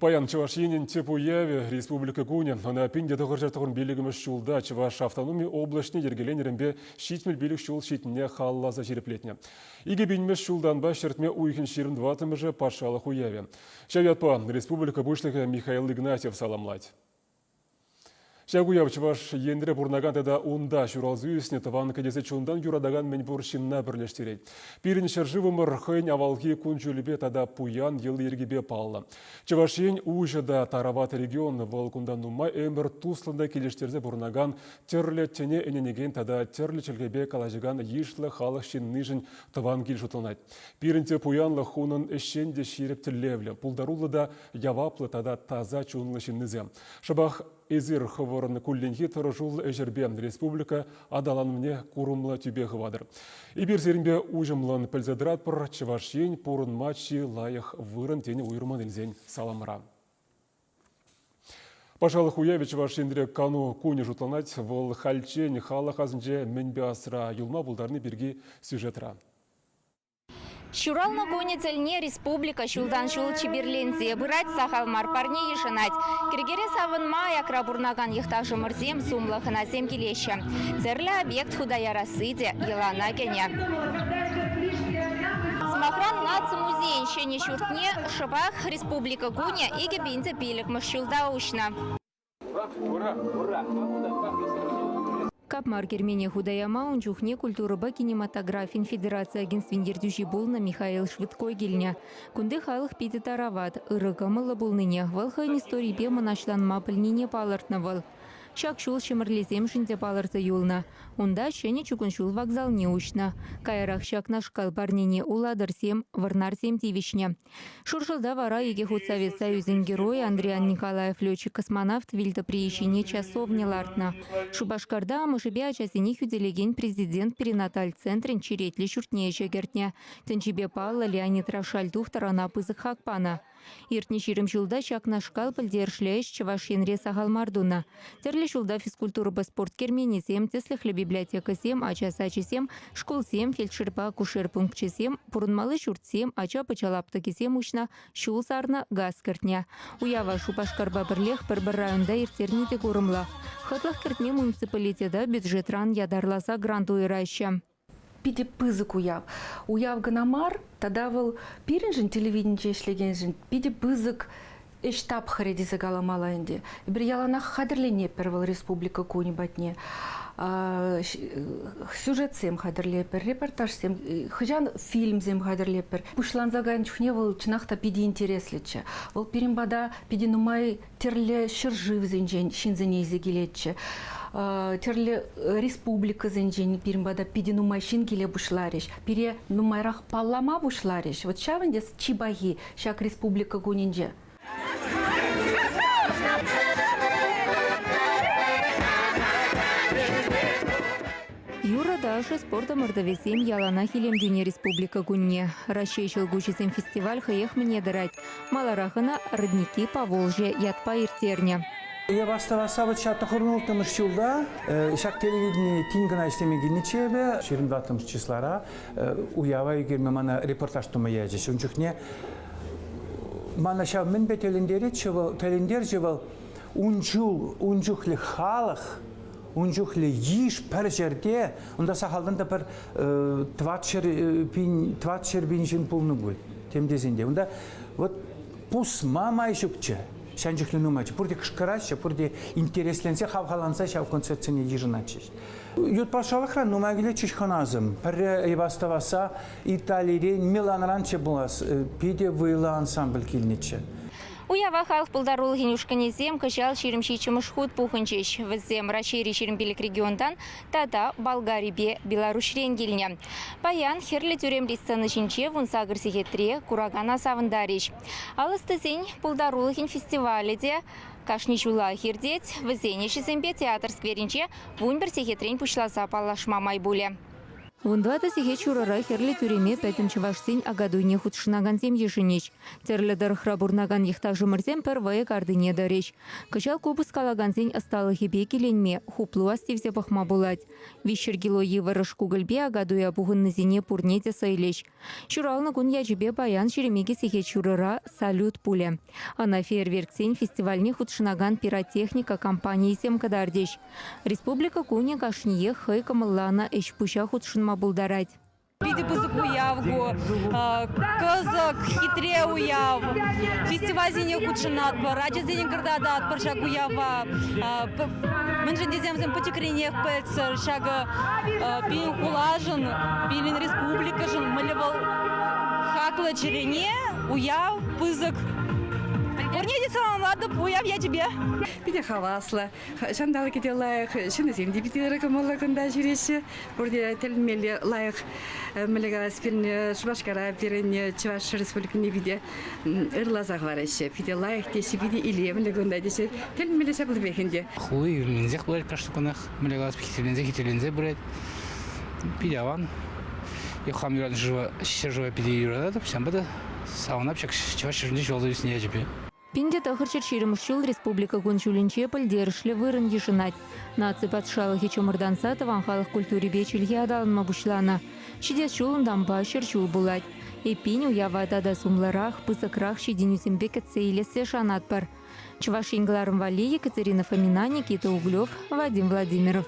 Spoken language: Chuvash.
Паян Чӑваш Енӗн тӗп уявӗ, Республика кунӗ. Ӑна 1995 ҫулта Чӑваш автономи облаҫне йӗркеленӗренпе 75 ҫул ҫитнине халалласа ҫирӗплетнӗ. 2000-мӗш ҫултанпа ҫӗртме уйӑхӗн 24-мӗшӗ патшалӑх уявӗ. Ҫав ятпа республика Пуҫлӑхӗ Михаил Игнатьев саламлать. Ҫак уяв Чӑваш Енре пурӑнакан тата унта ҫуралса ӳснӗ тӑван кӗтесе чунтан юратакан мӗнпур ҫынна пӗрлештерет. Пирӗн ҫӗршывӑмӑр хӑйӗн авалхи кун-ҫулӗпе тата пуян йӑли-йӗркипе паллӑ. Чӑваш Ен уҫӑ та тарават регион, вӑл кунта нумай ӗмӗр туслӑн та килӗштерсе пурӑнакан, тӗрлӗ тӗне ӗненекен тата тӗрлӗ чӗлхепе калаҫакан йышлӑ халӑх ҫыннишӗн тӑван кил шутланать. Пирӗн те пуянлӑх унӑн ӗҫчен те ҫирӗп тӗллевлӗ, пултаруллӑ та яваплӑ тата таса чунлӑ ҫыннисем. Шӑпах эсир хӑвӑрӑн кулленхи тӑрӑшуллӑ ӗҫӗрпе республика аталанӑвне курӑмлӑ тӳпе хыватӑр. Эпир сирӗнпе уҫӑмлӑн пӗлсе тӑратпӑр, Чӑваш Ен пурӑнма чи лайӑх вырӑн тенӗ уйрӑммӑн илсен саламра. Патшалӑх уявӗ Чӑваш Енре кану кунӗ шутланать. Вӑл хальччен халӑх асӗнче мӗнпе асра юлма пултарни пирки сюжетра. Ҫуралнӑ кунӗ тӗлне республика ҫултан-ҫул чиперленсе пырать, сахал мар парне йышӑнать. Кӗрекере савӑнма аякра пурӑнакан йӑхташӑмӑрсем, сумлӑ хӑнасем килеҫҫӗ. Тӗрлӗ объект хута ярасси те йӑлана кӗнӗ. Сӑмахран, Наци музейӗн ҫӗнӗ ҫуртне шӑпах Республика кунӗ 2005 ҫулта уҫнӑ. Ура! Ура! Капмар кермене хута яма ун чухне культурӑпа кинематографин федераци агентствин ертӳҫи пулнӑ Михаил Швыдкой килнӗ. Кунти халӑх питӗ тарават, ырӑ кӑмӑллӑ пулнине, вӑл хӑйӗн историпе мӑнаҫланма пӗлнине палӑртнӑ вӑл. Ҫак ҫул ҫӗмӗрлесемшӗн те палӑрса юлнӑ. Унта ҫӗнӗ чукун ҫул вокзалне уҫнӑ. Каярах ҫакнашкал парнене Улатӑрсем, Вӑрнарсем тивӗҫнӗ. Шуршӑлта вара икӗ хут Совет Союзӗн Геройӗ Андриян Николаев летчик-космонавт вилтӑприйӗ ҫине часовня лартнӑ. Шупашкарта амӑшӗпе ачасене хӳтӗлекен президент перинаталь центрӗн черетлӗ ҫуртне ӗҫе кӗртнӗ. Тӗнчипе паллӑ Леонид Рошаль тухтӑр ӑна пысӑк хак панӑ. Иртнӗ 20 ҫулта ҫакнашкал пӗлтерӗшлӗ ӗҫ Чӑваш Енре сахал мар тунӑ. Тӗрлӗ ҫулта физкультурӑпа спорт керменӗсем, тӗслӗхлӗ библиотекӑсем, ача сачӗсем, шкулсем, фельдшерпа акушер пункчӗсем, пурӑнмалли ҫуртсем, ача-пӑча лаптӑкӗсем уҫнӑ, ҫул сарнӑ, газ кӗртнӗ. Уява Шупашкарпа пӗрлех пӗр-пӗр районта ирттерни те курӑмлӑ. Хӑтлӑх кӗртме муниципалитета бюджетран ятарласа грант уйӑраҫҫӗ. Питӗ пысӑк уяв. Уяв кӑна мар, тата вӑл пирӗншӗн, телевиденинче ӗҫлекеншӗн, питӗ пысӑк ӗҫ тапхӑрӗ тесе каламалла ӗнтӗ. Эпир яланах хатӗрленетпӗр вӑл Республика кунӗ патне. Сюжетсем хатӗрлетпӗр, репортажсем, хӑҫан фильмсем хатӗрлетпӗр. Пуҫланса кайнӑ чухне вӑл чӑнах та питӗ интереслӗччӗ. Вӑл пирӗн пата питӗ нумай тӗрлӗ ҫӗршывсенчен ҫынсене илсе килетчӗ. Тӗрлӗ республикӑсенчен пирӗн пата питӗ нумай ҫын киле пуҫларӗҫ. Пире нумайрах паллама пуҫларӗҫ. Вот ҫавӑн те чи пахи ҫак республика кунӗнче. Юрӑ-ташӑ, спорт ӑмӑртӑвӗсем яланах илем кӳнӗ Республика кунне. Раҫҫей ҫӑлкуҫӗсем фестиваль хӑех мӗне тӑрать. Маларах ӑна «Родники Поволжья» ятпа ирттернӗ. Эп астӑвасса вӑт ҫак тӑхӑрнулттӑмӗш ҫулта ҫак телевидение тин кӑна ӗҫлеме килнӗччӗ эпӗ. 24 числара уява ӳкерме мана репортаж тума ячӗҫ. Ун чухне мана ҫав мӗнпе тӗлӗнтеретчӗ вӑл, тӗлӗнтерчӗ вӑл ун чул, ун чухлӗ халӑх, ун чухлӗ йыш пӗр ҫӗрте, унта сахалтан та пӗр 400 пин ҫын пулнӑ пуль, тем тесен те. Унта вот пусма май ҫукчӗ. Ҫан чухлӗ нумайччӗ. Пурте кӑшкӑраҫҫӗ, пурте интересленсе, хавхаланса ҫав концертсене йышӑнатчӗҫ. Ют патшалӑхран нумай килетчӗҫ хӑнасем. Пӗрре Ивас-Таваса Италирен, Миланранччӗ пулас, питӗ вӑйлӑ ансамбль килнӗччӗ. Уява халӑх пултарулӑхӗн ушкӑнӗсем кӑҫал 27-мӗш хут пухӑнчӗҫ. Вӗсем Раҫҫейри 25 регионтан тата Болгарипе Беларуҫрен килнӗ. Паян Хӗрлӗ тӳремри сцена ҫинче 18 сехетре куракана савӑнтарӗҫ. Ал ӑстисен пултарулӑхӗн фестивалӗ те кашни ҫулах иртет. Вӗсен ӗҫӗсемпе театр скверӗнче 11 сехетрен пуҫласа паллашма май пулӗ. Вунтӑватӑ сехет ҫурӑра Хӗрлӗ тӳреме пӗтӗм чӑвашсен Акатуйне хутшӑнакансем йышӑнӗҫ. Тӗрлӗ тӑрӑхра пурӑнакан йӑхташӑмӑрсем пӗр вӑйӑ картине тӑрӗҫ. Кӑҫал купӑс калакансен ӑсталӑхӗпе киленме, хуплу астивсе пӑхма пулать. 300 кило йывӑрӑш кукӑльпе Акатуя пухӑннисене пурне те сӑйлӗҫ. Ҫуралнӑ кун ячӗпе паян 22 сехет ҫурӑра салют пулӗ. Ӑна фейерверксен фестивальне хутшӑнакан пиротехника компанийӗсем кӑтартӗҫ. Республика кунӗ кашниех хӑй кӑмӑлланӑ ӗҫ-пуҫа хутшӑнма пултарать. Питӗ пысӑк уяв ку. Кӑсӑк, хитре уяв. Фестивальсене хутшӑнатпӑр, ачасене кӑтартатпӑр ҫак уява. Мӗншӗн тесен вӗсем пӗчӗкренех пӗлтсӗр ҫакӑ пирӗн хулашӑн, пирӗн республикӑшӑн мӗнле вӑл хаклӑ чӗрене уяв пысӑк. Пурне те саламлатӑп уяв ячӗпе. Питӗ хаваслӑ. Ҫанталӑкӗ те лайӑх, ҫыннисем те питӗ ырӑ кӑмӑллӑ кунта ҫӳреҫҫӗ. Пурте тӗлӗнмелле лайӑх. Мӗнле калас, пирӗн Шупашкара, пирӗн Чӑваш Республикине питӗ ырласа хӑвараҫҫӗ. Питӗ лайӑх теҫҫӗ, питӗ илемлӗ кунта теҫҫӗ. Тӗлӗнмелле ҫаплипех ӗнтӗ. Хули илемленсех пырать кашни кунах. Мӗнле калас, хитреленсе, хитреленсе пырать. Питӗ аван. Хам юратнӑ ҫӗршыва питӗ юрататӑп. Ҫавӑнпа та савӑнап ҫак Чӑваш ҫӗршывӗнче ҫуралса ӳснӗ ячӗпе. 1920 ҫул республика кун-ҫулӗнче пӗлтерӗшлӗ вырӑн йышӑнать. Наци патшалӑхӗ чӑмӑртанса тӑван халӑх культурипе чӗлхе аталанма пуҫланӑ. Ҫитес ҫул унтанпа 100 ҫул пулать. Эппин, уява тата сумлӑрах, пысӑкрах ҫитӗнӳсемпе кӗтсе илессе шанатпӑр. Чӑваш Ен кӑларӑм валли Екатерина Фомина, Никита Углев, Вадим Владимиров.